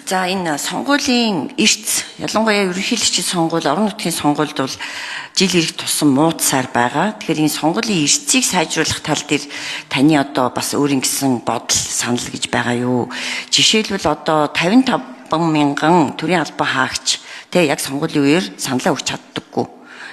За, энэ сонгуулийн эрц, ялангуяа ерөнхийлөгчийн сонгуул, орон нутгийн сонгуульд бол жил ирэх тусам муудсаар байгаа. Тэгэхээр энэ сонгуулийн эрцийг сайжруулах тал дээр таны одоо бас өөрийн гэсэн бодол, санал гэж байгаа юу? Жишээлбэл, одоо 55 мянган төрийн албан хаагч тэ яг сонгуулийн үеэр саналаа өгч чаддаггүй.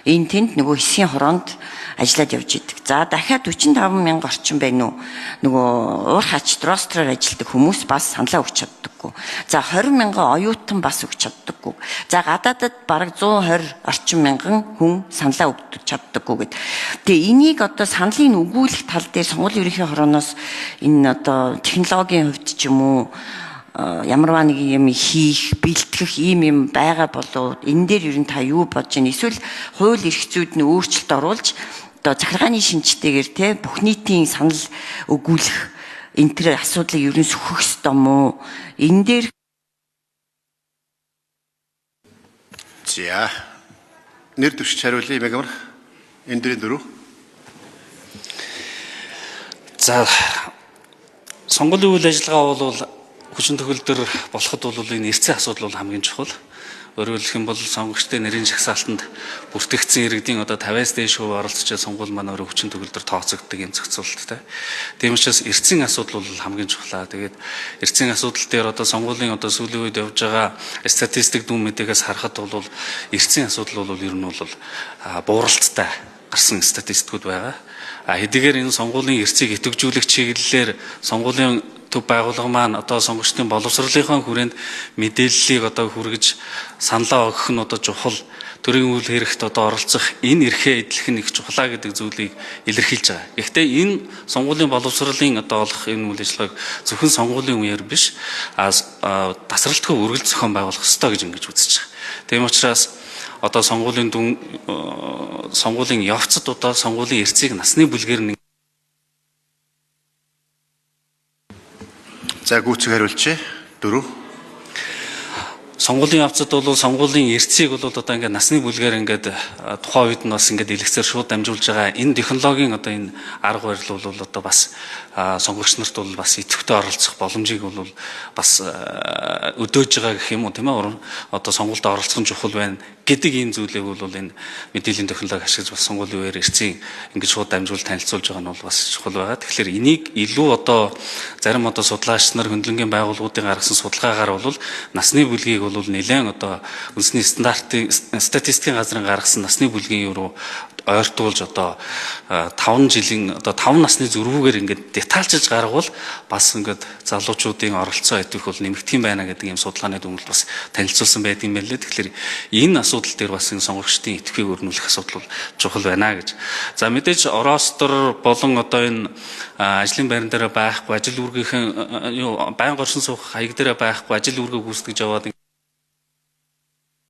Энэ тэнд нөгөө хэсгийн хороонд ажиллаад явж идэг. За, дахиад 45 мянга орчим байна уу? Нөгөө уур хач ростроор ажилладаг хүмүүс бас саналаа өгч чаддаггүй. За, 20 мянган оюутан бас өгч чаддаггүй. За, гадаадад бараг 120 орчим мянган хүн саналаа өгч чаддаггүй гэд. Тэгээ энийг одоо саналыг өгүүлэх тал дээр сонгуулийн ерөнхий хорооноос энэ одоо технологийн хувьд ч юм уу ямарваа нэг юм хийх, бэлтгэх ийм юм байгаа болов, энэ дээр ер нь та юу бодож байна? Эсвэл хууль эрх зүйд нь өөрчлөлт оруулж, одоо захиргааны шинжтэйгээр те бүх нийтийн санал өгүүлэх энэ төр асуудлыг ер нь сөхөх ёстой мó? Энэ дээр За. Нэр дэвшигч хариулъя Мегамар. Энэ дөрийн дөрөв. За, сонгуулийн үйл ажиллагаа бол хүчин төгөлдөр болоход бол энэ эрсдлийн асуудал бол хамгийн чухал. Өөрөөр хэлэх юм бол сонгогчдын нэрийн жагсаалтанд бүртгэгдсэн иргэдийн одоо 50-аас дээш хувь оролцож сонгуул маань өөрөө хүчин төгөлдөр тооцогддог юм зохицуулттай. Тийм учраас эрсдлийн асуудал бол хамгийн чухлаа. Тэгээд эрсдлийн асуудал дээр одоо сонгуулийн одоо сүүлийн үед явж байгаа статистик дүн мэдээгээс харахад бол эрсдлийн асуудал бол ер нь бол бууралттай гарсан статистикуд байгаа. А хэдийгээр энэ сонгуулийн эрсийг идэвхжүүлэх чиглэлээр сонгуулийн төв байгууллага маань одоо сонгогчдын боловсролынхаа хүрээнд мэдээллийг одоо хүргэж саналаа өгөх нь одоо чухал, төрийн үйл хэрэгт одоо оролцох энэ эрхээ эдлэх нь их чухлаа гэдэг зүйлийг илэрхийлж байгаа. Гэхдээ энэ сонгуулийн боловсролын одоо олох энэ үйл ажиллагааг зөвхөн сонгуулийн үеэр биш, тасралтгүй үргэлж зохион байгуулах ёстой гэж ингэж үзэж байгаа. Тийм учраас одоо сонгуулийн дүн, сонгуулийн явцад одоо сонгуулийн эрсийг насны бүлгээр нь За, гүйцэг хариулчээ. Дөрөв. Сонгуулийн явцад бол сонгуулийн эрсийг бол одоо ингээд насны бүлгээр ингээд тухайн үед нь бас ингээд элэгцээр шууд дамжуулж байгаа энэ технологийн одоо энэ арга барил бол одоо бас сонгогч нарт бол бас идэвхтэй оролцох боломжийг бол бас өдөөж байгаа гэх юм уу, тийм ээ, одоо сонгуульд оролцох нь чухал байна гэдэг ийм зүйлийг бол энэ мэдээллийн технологи ашиглаж бас сонгуулийн үеэр эрсийн ингээд шууд дамжуул танилцуулж байгаа нь бол бас чухал байгаа. Тэгэхээр энийг илүү одоо зарим одоо судлаач нар, хөндлөнгийн байгууллагуудын гаргасан судалгаагаар бол насны бүлгийг бол нэлээд одоо үндэсний стандартын статистикийн газрын гаргасан насны бүлгийн руу ойртуулж одоо 5 жилийн одоо 5 насны зөрүүгээр ингээд детальчилж гаргавал бас ингээд залуучуудын оролцоо идэвх бол нэмэгдэх юм байна гэдэг ийм судалгааны дүгнэлт бас танилцуулсан байдаг юм байна лээ. Тэгэхээр энэ асуудал дээр бас энэ сонгогчдын идэвхийг өрнүүлэх асуудал бол чухал байна гэж. За, мэдээж ростер болон одоо энэ ажлын байран дээр байхгүй, ажил үүргийнхэн юу байн горшин суух хаяг дээр байхгүй, ажил үүргээ гүйцэтгэж яваад